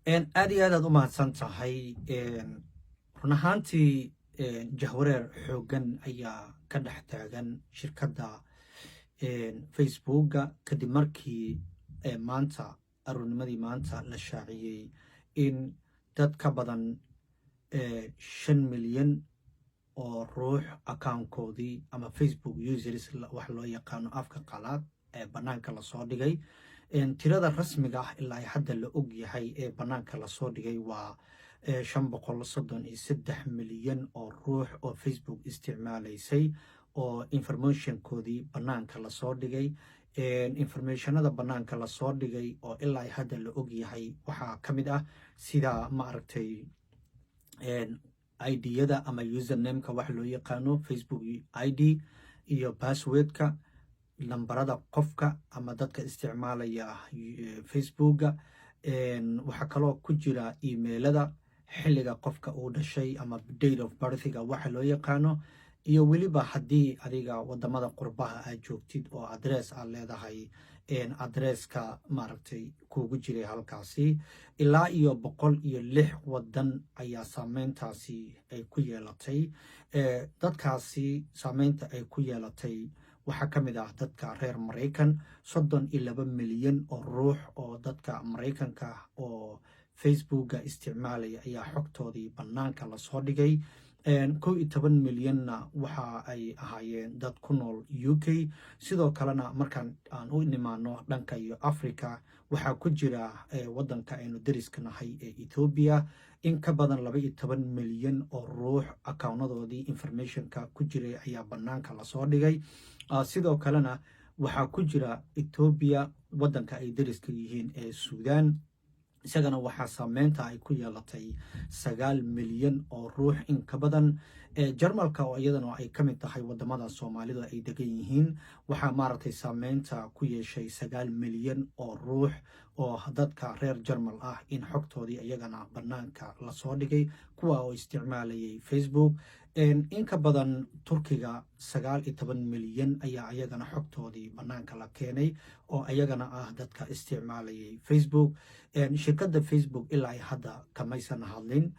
Aad iyo aad aad u mahadsan tahay. Run ahaantii, jahwareer xooggan ayaa ka dhex taagan shirkadda Facebooka, kadib markii maanta aroornimadii maanta la shaaciyey in dad ka badan 5 milyan oo ruux accountkoodii ama Facebook users wax loo yaqaano afka qalaad ee bannaanka lasoo dhigay. Tirada rasmiga ah ilaa hadda la og yahay ee bannaanka lasoo dhigay waa 533 milyan oo ruux oo Facebook isticmaalaysay oo informationkoodii bannaanka lasoo dhigay. Informationada bannaanka lasoo dhigay oo ilaa hadda la og yahay waxaa ka mid ah sida, ma aragtay, ID-yada ama usernameka wax loo yaqaano, Facebook ID iyo passwordka, lambarada qofka ama dadka isticmaalaya Facebooka. Waxaa kaloo ku jira emailada, xilliga qofka uu dhashay ama date of birthiga waxa loo yaqaano, iyo weliba haddii adiga wadamada qurbaha aad joogtid oo address aad leedahay, addresska, maaragtay, kuugu jiray halkaasi. Ilaa iyo 106 wadan ayaa saameyntaasi ay ku yeelatay. Dadkaasi saameynta ay ku yeelatay waxaa ka mid ah dadka reer Maraykan, 32 milyan oo ruux oo dadka Maraykanka oo Facebooka isticmaalaya ayaa xogtoodii bannaanka lasoo dhigay. 11 milyanna waxa ay ahaayeen dad ku nool UK. Sidoo kalena, markaan aan u nimaano dhanka iyo Africa, waxaa ku jira waddanka aynu deriska nahay ee Ethiopia, in ka badan 12 milyan oo ruux accountadoodii informationka ku jiray ayaa bannaanka lasoo dhigay. Sidoo kalena waxaa ku jira Ethiopia, waddanka ay deriska yihiin ee Suudaan, isagana waxaa saameynta ay ku yeelatay 9 milyan oo ruux in ka badan. Jarmalka, oo iyadana ay ka mid tahay wadamada Soomaalidu ay degan yihiin, waxaa, maaragtay, saameynta ku yeeshay 9 milyan oo ruux oo dadka reer Jarmal ah in xogtoodii iyagana banaanka lasoo dhigay, kuwa oo isticmaalayay Facebook. In ka badan Turkiga 19 milyan ayaa iyagana xogtoodii banaanka la keenay oo iyagana ah dadka isticmaalayay Facebook. Shirkadda Facebook ilaa ay hadda kamaysan hadlin.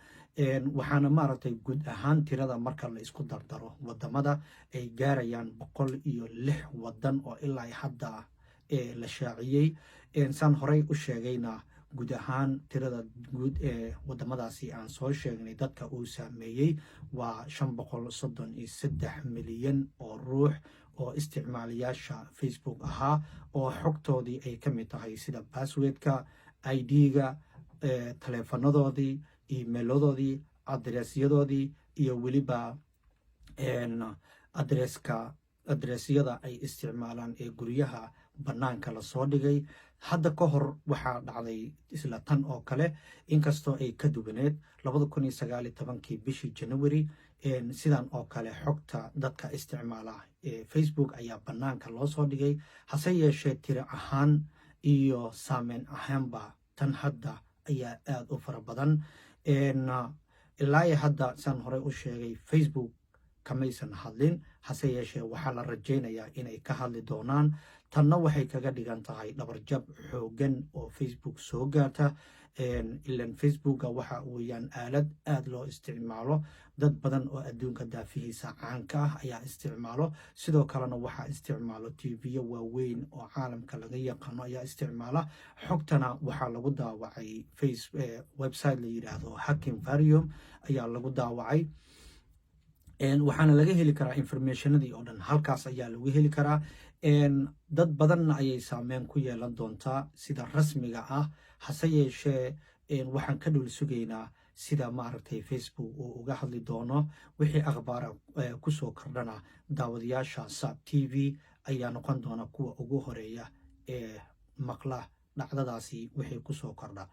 Waxaana, maaragtay, guud ahaan tirada marka la isku dardaro wadamada ay gaarayaan 106 wadan oo ilaa hadda la shaaciyey. Saan horey u sheegayna, guud ahaan tirada guud ee wadamadaasi aan soo sheegnay dadka uu saameeyey waa 533 milyan oo ruux oo isticmaalayaasha Facebook ahaa, oo xogtoodii ay ka mid tahay sida passwordka, ID-ga, taleefanadoodii, emailadoodii, addressyadoodii iyo weliba addresska, addressyada ay isticmaalaan ee guryaha bannaanka lasoo dhigay. Hadda ka hor waxaa dhacday isla tan oo kale, inkastoo ay ka duwaneed, 2019-kii bishii January. Sidan oo kale xogta dadka isticmaala ee Facebook ayaa bannaanka loo soo dhigay. Hase yeeshee, tiro ahaan iyo saameyn ahaanba tan hadda ayaa aada u fara badan. Ilaa hadda, saan horey u sheegay, Facebook kamaysan hadlin. Hase yeeshee, waxaa la rajaynayaa inay ka hadli doonaan. Tanna waxay kaga dhigan tahay dhabarjab xooggan oo Facebook soo gaarta, ilan Facebooka waxa weeyaan aalad aada loo isticmaalo, dad badan oo adduunka daafihiisa caanka ah ayaa isticmaalo. Sidoo kalena waxaa isticmaalo TV-yo waaweyn oo caalamka laga yaqaano ayaa isticmaala. Xogtana waxaa lagu daawacay face website la yidhaahdo Hacking Forum ayaa lagu daawacay, waxaana laga heli karaa informationadii oo dhan, halkaas ayaa lagu heli karaa. Dad badanna ayay saameyn ku yeelan doontaa sida rasmiga ah. Hase yeeshee, waxaan ka dhul sugaynaa sida, maaragtay, Facebook uu uga hadli doono. Wixii akhbaara kusoo kordhana, daawadayaasha Saab TV ayaa noqon doona kuwa ugu horeeya ee maqla dhacdadaasi wixii kusoo kordha.